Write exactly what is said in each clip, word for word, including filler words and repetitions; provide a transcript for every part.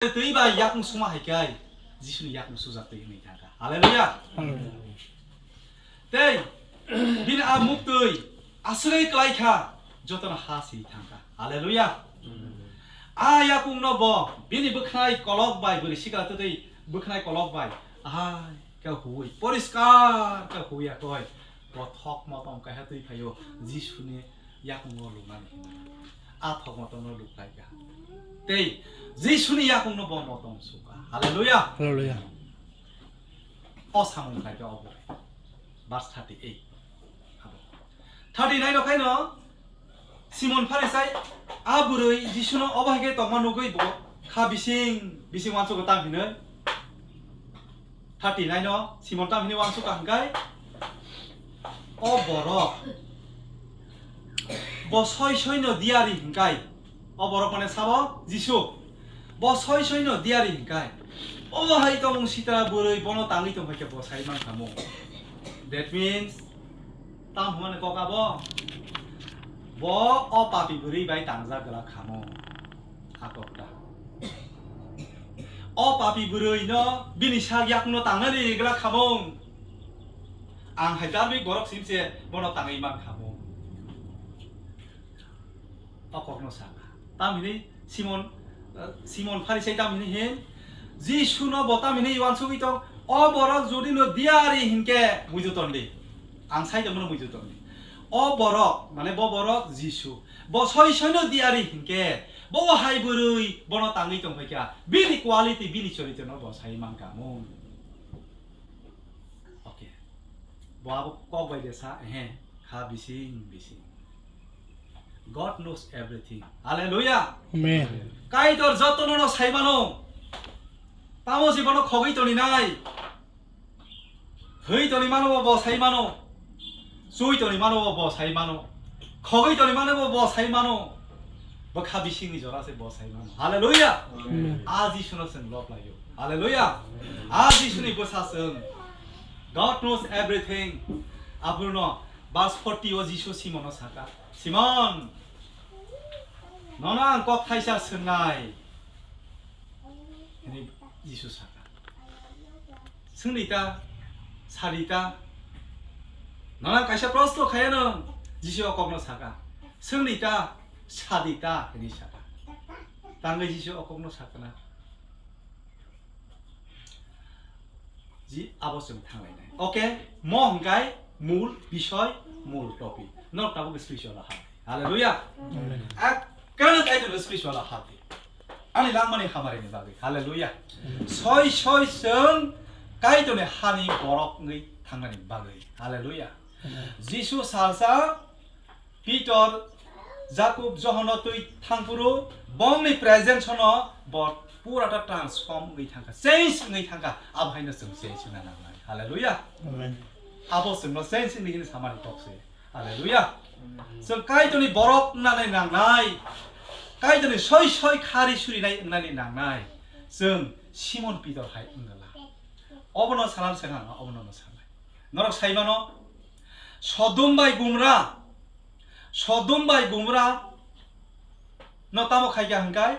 twi bai yakung suma hai khe Jisuni yakung sujak twi hwnwi thangkha. Hallelujah. Tei bini a muktwi aswk kwlai kha, jotono ha si thangkha. Hallelujah. A yakungno bo bini bwkhnai kolok bai, bwrwi sikla twtwi bwkhnai kolok bai ahai khe huwi, poriskar khe huwi ya koi, bo thok motom kaiha twi phaio, Jisuni yakungo luknani hwnwi. A thok motomno luklaikha. Tei Jisuni yakungno bo motom sukha. Hallelujah. Hallelujah. O samung khlaikha obo. Verse thirty-eight. Abo. Thirty-nine o khaino Simon Pharisai a bwrwi Jisuno obo hai khe tongma nugwi bo kha bising bising uansukgo tang hinwi. Thirty-nine o Simon tamo hwnwi uansukha hwnkhe, o borok bo soi soino diyari hwnkhe, o borok mane sabo Jisu, bo soi soino diyari hwnkhe, obo hai tongmung sitra bwrwi bono tangwi tongphai khe bo sai mankha mung. That means, tam hwnmani kok abo, bo o papi bwrwi bai tangjak glak kha mung. A kok ta. O papi bwrwi no bini sak yakungno tangnani glak kha mung. Ang hai dharmik borok simse bono tangwi man kha mung. O kokno sakha. Tam hini Simon, eh, Simon Pharisai tam hini hin, Jisu no bo tam hini uansugwi tong, o borok jodi no diyari hinkhe muitu tondi. Ang sai tongmano muitu tondi. O borok, mane bo borok Jisu. Bo soi soino diyari hinkhe, bo hai bwrwi bono tangwi tongphaikha. Bini quality, bini choritrono bo sai mankha mung. Okay. Bo abo kok bai de sa, ehe, kha bising bising. God knows everything. Hallelujah. Amen. Kaitor jotono no sai mano. Tamo si bono khogwi toni nai. Hwi toni mano bo, bo sai mano. Chui toni mano bo, bo sai mano. Khogwi toni mano bo, bo sai mano. Bo kha bisingni jora se bo sai mano. Hallelujah. Amen. A Jisuno chwng lob laio. Hallelujah. A Jisuni bwsa chwng. God knows everything. Aphuru no verse forty o Jisu Simonno saka, "Simon, nono ang kok thaisa swngnai." Hwnwi Jisu saka. "Swngdi ta, sadi ta. Nono kaisa proshno khaiya no," Jisu o kokno saka. "Swngdi ta, sadi ta," hwnwi saka. Tangwi Jisu o kokno sakna. Ji abo chwng thanglainai. Okay, mo hwnkhe mul bisoy, mul topic. Norok tabuk spiritual o hap. Hallelujah. Amen. Ekkano Kaitor spiritual o hap di. Ani langmani hamarini bagwi. Hallelujah. Soi soi chwng Kaitorni hani borok wngwi thangnani bagwi. Hallelujah. Jisu salsa Pitor, Jakob, Johono twi thangphuru bongni presence no bo pura ta transform wngwi thangkha, change wngwi thangkha, abo haino chwng change wngna nangnai. Hallelujah. Amen. Abo chwngno change wngwi hini samani kok se. Hallelujah. Chwng Kaitorni borok wngnani nangnai, Kaitorni soi soi khari surinai wngnani nangnai, chwng Simon Pitor hai wngla. Obono salam se nang, obono no sanai. Norok sai mano, Sodom bai Gomorrah, Sodom bai Gomorrah no tamo khaikha hwnkhe,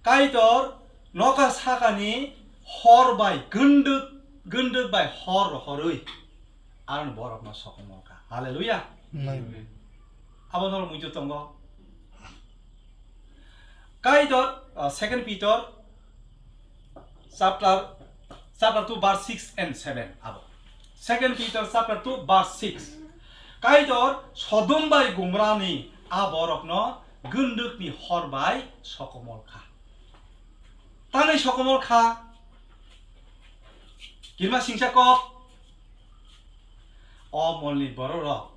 Kaitor nokha sakani hor bai gunduk, gunduk bai hor rohorwi aroni borokno sokomorkha. Hallelujah. Amen. Abo norok muitu tongo. Kaitor, uh, Second Peter chapter, chapter two verse six and seven abo. Second Peter chapter two verse six. Kaitor Sodom bai Gomorrah ni a borokno gundukni hor bai sokomorkha. Tani sokomorkha? Kirima singsa kok. O molni bororok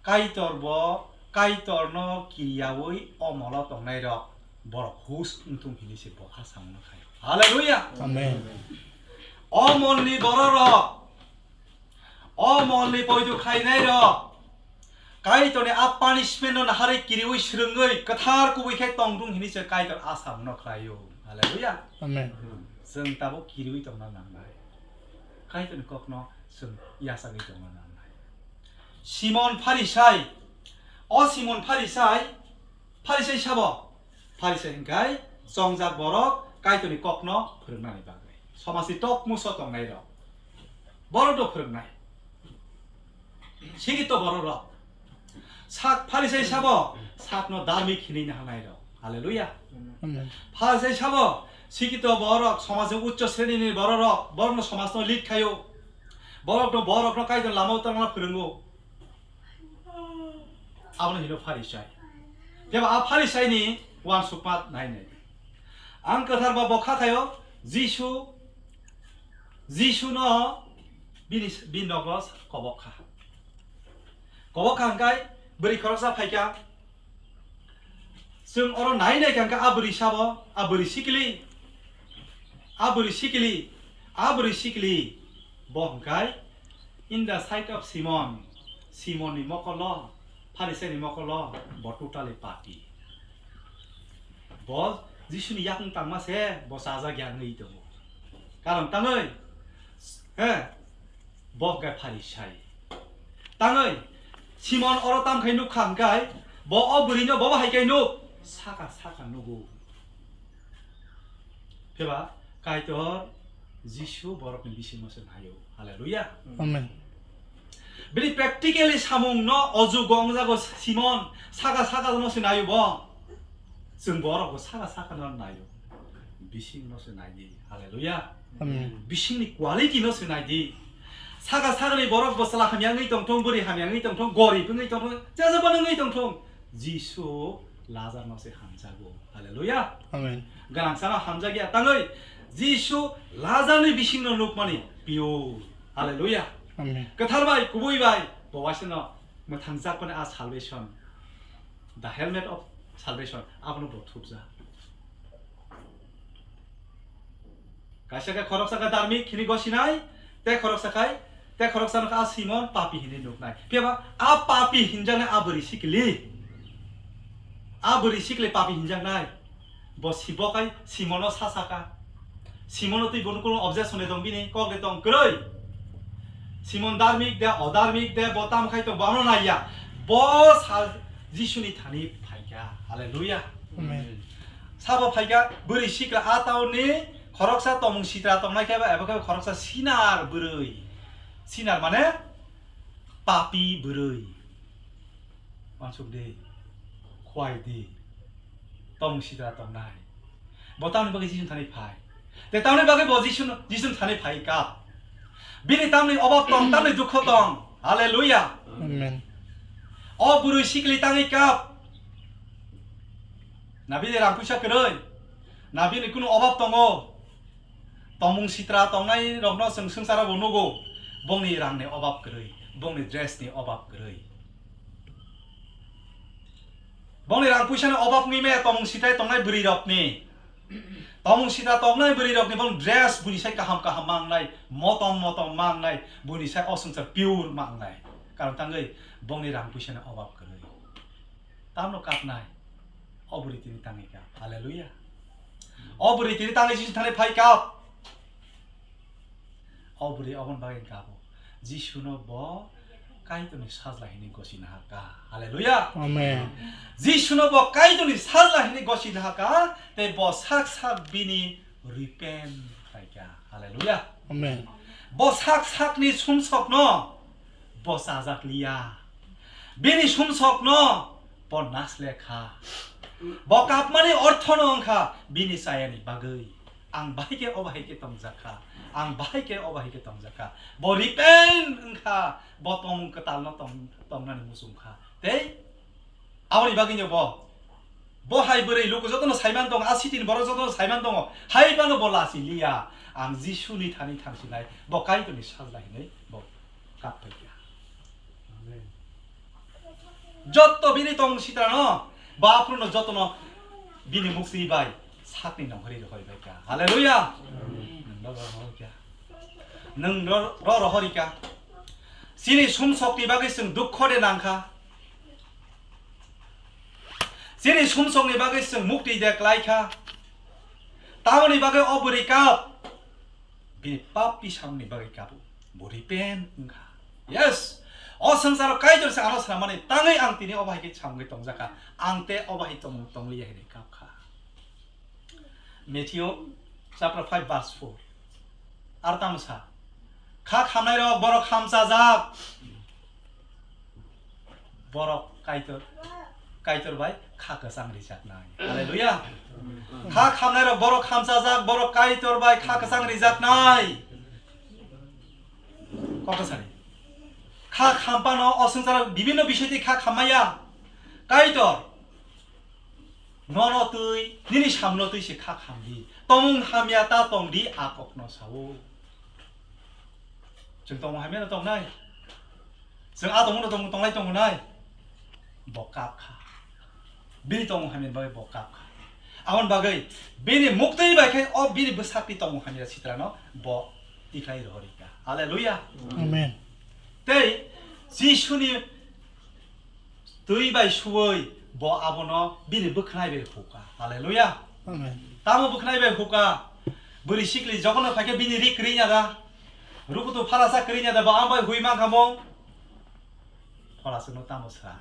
Kaitor bo, Kaitorno kiriyaui o molo tongnairok borok hus wngthung hini se bo a samungno khai. Hallelujah. Amen. O molni bororok, o molni poidu khainairok Kaitorni a punishment no naharwi kiriui swrwngwi kwthar kubui khe tongthung hini se Kaitor a samungno khlaio. Hallelujah. Amen. Chwng tabuk kiriui tongna nangnai. Kaitorni kokno chwng yachagwi tongna nangnai. Simon Pharisai, o Simon Pharisai, Pharisai sabo? Pharisai hwnkhe chongjak borok, Kaitorni kokno phwrwngnani bagwi. Somajni tokmuso tongnairok borokno phwrwngnai. Sikito bororok. Sak Pharisai sabo, sakno dharmik hinwi nahanairok. Hallelujah. Amen. Pharisai sabo, sikito borok, somajni uccho srenini bororok, borokno somajno lead khaio. Borokno, borokno Kaitor lama utarna phwrwngo. Abono hino Pharisai. Phiya ba a Pharisaini uansukma nai nai. Ang kwthar ba bo kha khaio, Jisu, Jisuno bini, bini nogo kobok kha. Kobok kha hwnkhe bwrwi khoroksa phaikha. Chwng oro nai nai kha hwnkhe a bwrwi sabo, a bwrwi sikli, a bwrwi sikli, a bwrwi sikli. Bo hwnkhe in the sight of Simon, Simonni mokolo, Pharisaini mokolo, bo totally papi. Bo Jisuni yakung tangma se bo chajak ya wngwi tongo. Karon tangwi, he, bo hwnkhe Pharisai. Tangwi, Simon oro tamkhai nukha hwnkhe, bo o bwrwino bo bahai khe nuk, saka saka nugo. Phiya ba Kaitor Jisu borokni bisingo se naio. Hallelujah. Amen. Bini practically samung no oju gongjago Simon saka saka no se naio bo. Chwng borok bo saka saka no naio. Bising no se nai di. Hallelujah. Amen. Bisingni quality no se nai di. Saka saka ni borok bo chwla hamya wngwi tongthung, bwrwi hamya wngwi tongthung, gorib wngwi tongthung, jesa bo wngwi tongthung. Jisu Lazar no se hamjago. Hallelujah. Amen. Ganangsano hamjak ya tangwi Jisu Lazar ni bising no nukmani pure. Hallelujah. Amen. Kwthar bai, kubui bai, bo waisa no mwthangjakmani a salvation. The helmet of salvation, abono bo thupjak. Kaisa khe khoroksa khe dharmik hini gosinai, tei khoroksa khai, tei khoroksa no khe a Simon papi hini nuknai. Phiya ba a papi hinjaknai a bwrwi sikli. A bwrwi sikli papi hinjaknai. Bo si-, bo khai Simono sa saka. Simono twi bono kuno objection de tong bini, kok de tong kwrwi. Simon dharmik de, odharmik de, bo tam khai tong, bo ano naiya. Bo sa Jisuni thani phaikha. Hallelujah. Amen. Sabo phaikha, bwrwi sikla a tauni khoroksa tomung sitra tongnai khe ba, ebo khe khoroksa sinar bwrwi. Sinar mane papi bwrwi. Wansuk di, khwai di, tomung sitra tongnai. Bo tamni bagwi Jisu thani phai. Te tamni bagwi bo Jisu, Jisu thani phai kap. Bini tamni obab tong, tamni dukho tong. Hallelujah. Amen. O bwrwi sikli tangwi kap. Na bini rang puisa kwrwi. Na bini kunu obab tongo. Tomung sitra tongnai rokno chwng swngcharo bo nugo. Bongni rangni obab kwrwi, bongni dress ni obab kwrwi. Bongni rang puisa ni obab wngwi maya tomung sitra tongnai bwrwi rokni. Tomung sitra tongnai bwrwi rokni bong dress buini sai kaham kaham ma wngnai, motom motom ma wngnai, buini sai o swngchar pure ma wngnai. Karon tangwi bongni rang puisa ni obab kwrwi. Tamno kapnai? O bwrwi tini tangwi kap. Hallelujah. O bwrwi tini tangwi Jisu thani phai kap. O bwrwi oboni bagwi kapo. Jisuno bo Kaitorni sajla hinwi gosi naharkha. Hallelujah. Amen. Jisuno bo Kaitorni sajla hinwi gosi naharkha, tei bo sak sak bini repent khlaikha. Hallelujah. Amen. Bo sak sakni sumsokno bo chajak liya. Bini sumsokno bo naslekha. Bo kapmani orthono wngkha bini chayani bagwi. Ang bahai khe o bahai khe tongjakha. Ang bahai khe o bahai khe tongjakha. Bo repent wngkha. Bo tongmung kwtalno tong-, tongnani muchungkha. Tei aboni bagwino bo, bo hai bwrwi luku jotono saiman tongo, a city ni borok jotono saiman tongo, hai phano bo lachi liya, ang Jisuni thani thangsinai, bo Kaitorni sajla hinwi bo kap phaikha. Amen. Jotto bini tong sitrano, bo aphuru no jotono bini mukti bai sakni nongkhorwi rohorwi bai kha. Hallelujah. Amen. Nwng ro rohorwi kha. Nwng ro, ro rohorwi kha. Chini sumsokni bagwi chwng dukho de nangkha. Chini sumsokni bagwi chwng mukti de klaikha. Tamoni bagwi o bwrwi kap. Bini pap pisamni bagwi kapo. Bo repent wngkha. Yes. O swngcharo Kaitor se ano swnamani tangwi ang tini o bahai khe samungwi tongjakha. Ang te o bahai tongmung tongliya hinwi kapkha. Matthew chapter five verse four. Ar tamo sa, kha khamnairok borok khamchajak, borok Kaitor, Kaitor bai kha kwchang rijaknai. Hallelujah. Kha khamnairok borok khamchajak, borok Kaitor bai kha kwchang rijaknai. Kok kwchani. Kha khampano o swngcharo bibinno bisoi twi kha khammaya. Kaitor nono twi, nini samno twi se kha khamdi. Tongmung hamya ta tongdi, a kokno sao. Chwng tongmung hamya no tongnai. Chwng a tongmung no tongmung tonglai tongnai. Bo kap kha. Bini tongmung hamya bai bo kap kha. Aboni bagwi bini muktwi bai khe o bini bwsakni tongmung hamya sitrano bo tikhlai rohorika. Hallelujah. Amen. Tei Jisuni twi bai suwui bo abono bini bwkhnai bai huka. Hallelujah. Amen. Tamo bwkhnai bai huka? Bwrwi sikli jokono phaikhe bini ri kwrwi nya da? Rukutu phalasa kwrwi nya da? Bo ang bai hui mankha mung? Phola chwngno tamo sa?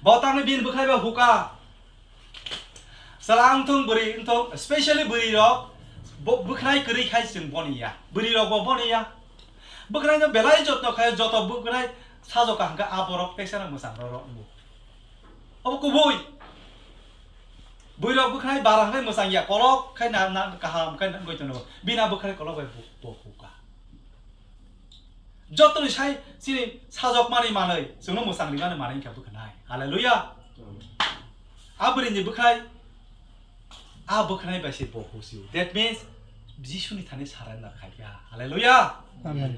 Bo tangni bini bwkhnai bai huka? Sala wngthung bwrwi wngthung, specially bwrwi rok bo bwkhnai kwrwi khai chwng boni ya. Bwrwi rok bo boni ya. Bwkhnai no belai jotno khai, joto bwkhnai sajok ka hwnkhe a borok teksa no mwchang rw rw wngo. Obo kubui. Bwrwi rok bwkhnai bara hwnkhe mwchang ya, kolok khai na, na kaham khai na wngwi tongo. Bini bwkhnai kolok bai bo, bo huka. Jotoni sai chini sajokmani manwi chwngno mwchang rimani manwi wngkha bwkhanai. Hallelujah. A bwrwini bwkhai, a bwkhanai bai se bo husio. That means Jisuni thani surrender khaikha. Hallelujah. Amen.